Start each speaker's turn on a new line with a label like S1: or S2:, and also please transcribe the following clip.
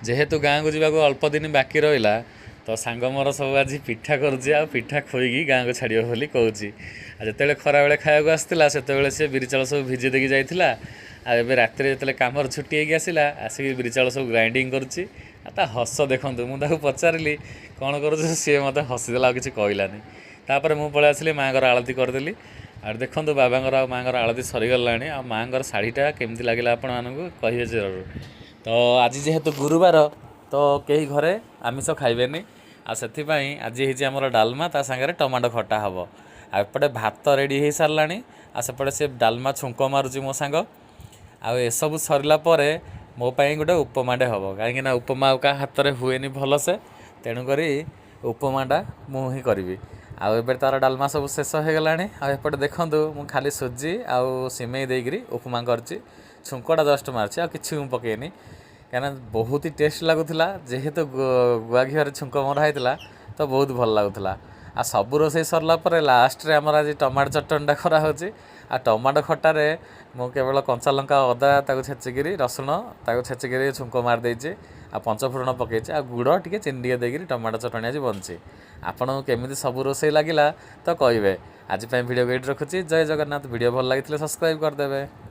S1: ଯେହେତୁ ଗାଁକୁ ଯିବାକୁ ଅଳ୍ପ ଦିନ ବାକି ରହିଲା, ତ ସାଙ୍ଗ ମୋର ସବୁ ଆଜି ପିଠା କରୁଛି ଆଉ ପିଠା ଖୋଇକି ଗାଁକୁ ଛାଡ଼ିବ ବୋଲି କହୁଛି। ଆଉ ଯେତେବେଳେ ଖରାବେଳେ ଖାଇବାକୁ ଆସିଥିଲା, ସେତେବେଳେ ସେ ବିରି ଚାଉଳ ସବୁ ଭିଜେଇ ଦେଇକି ଯାଇଥିଲା। ଆଉ ଏବେ ରାତିରେ ଯେତେବେଳେ କାମର ଛୁଟି ହେଇକି ଆସିଲା, ଆସିକି ବିରି ଚାଉଳ ସବୁ ଗ୍ରାଇଣ୍ଡିଙ୍ଗ କରୁଛି। ଆଉ ତା ହସ ଦେଖନ୍ତୁ। ମୁଁ ତାକୁ ପଚାରିଲି, "କ'ଣ କରୁଛୁ?" ସିଏ ମୋତେ ହସିଦେଲା, ଆଉ କିଛି କହିଲାନି। ତାପରେ ମୁଁ ପଳେଇ ଆସିଲି, ମାଆଙ୍କର ଆଳତି କରିଦେଲି। ଆଉ ଦେଖନ୍ତୁ, ବାବାଙ୍କର ଆଉ ମାଆଙ୍କର ଆଳତି ସରିଗଲାଣି। ଆଉ ମାଆଙ୍କର ଶାଢ଼ୀଟା କେମିତି ଲାଗିଲା ଆପଣମାନଙ୍କୁ କହିବେ ଜରୁର। ତ ଆଜି ଯେହେତୁ ଗୁରୁବାର, ତ କେହି ଘରେ ଆମିଷ ଖାଇବେନି। ଆଉ ସେଥିପାଇଁ ଆଜି ହେଇଛି ଆମର ଡାଲମା, ତା ସାଙ୍ଗରେ ଟମାଟୋ ଖଟା ହେବ। ଆଉ ଏପଟେ ଭାତ ରେଡ଼ି ହେଇସାରିଲାଣି, ଆଉ ସେପଟେ ସେ ଡାଲମା ଛୁଙ୍କ ମାରୁଛି ମୋ ସାଙ୍ଗ। ଆଉ ଏସବୁ ସରିଲା ପରେ ମୋ ପାଇଁ ଗୋଟେ ଉପମାଟେ ହେବ, କାହିଁକିନା ଉପମା ଆଉ କାହା ହାତରେ ହୁଏନି ଭଲସେ। ତେଣୁକରି ଉପମାଟା ମୁଁ ହିଁ କରିବି। ଆଉ ଏବେ ତାର ଡାଲମା ସବୁ ଶେଷ ହେଇଗଲାଣି। ଆଉ ଏପଟେ ଦେଖନ୍ତୁ, ମୁଁ ଖାଲି ସୁଜି ଆଉ ସିମେଇ ଦେଇକିରି ଉପମା କରିଛି। ଛୁଙ୍କଟା ଜଷ୍ଟ ମାରିଛି, ଆଉ କିଛି ମୁଁ ପକେଇନି, କାହିଁକିନା ବହୁତ ହି ଟେଷ୍ଟ ଲାଗୁଥିଲା। ଯେହେତୁ ଗୁଆ ଘିଅରେ ଛୁଙ୍କ ମରା ହେଇଥିଲା, ତ ବହୁତ ଭଲ ଲାଗୁଥିଲା। ଆଉ ସବୁ ରୋଷେଇ ସରିଲା ପରେ ଲାଷ୍ଟରେ ଆମର ଆଜି ଟମାଟୋ ଚଟଣିଟା କରାହେଉଛି। ଆଉ ଟମାଟୋ ଖଟାରେ ମୁଁ କେବଳ କଞ୍ଚା ଲଙ୍କା, ଅଦା ତାକୁ ଛେଚିକିରି, ରସୁଣ ତାକୁ ଛେଚିକିରି ଛୁଙ୍କ ମାରିଦେଇଛି, ଆଉ ପଞ୍ଚଫୁଟଣ ପକେଇଛି, ଆଉ ଗୁଡ଼ ଟିକେ, ଚିନି ଟିକେ ଦେଇକିରି ଟମାଟୋ ଚଟଣି ଆଜି ବନିଛି। ଆପଣଙ୍କୁ କେମିତି ସବୁ ରୋଷେଇ ଲାଗିଲା ତ କହିବେ। ଆଜି ପାଇଁ ଭିଡ଼ିଓ ଏଇଠି ରଖୁଛି। ଜୟ ଜଗନ୍ନାଥ। ଭିଡ଼ିଓ ଭଲ ଲାଗିଥିଲେ ସବସ୍କ୍ରାଇବ୍ କରିଦେବେ।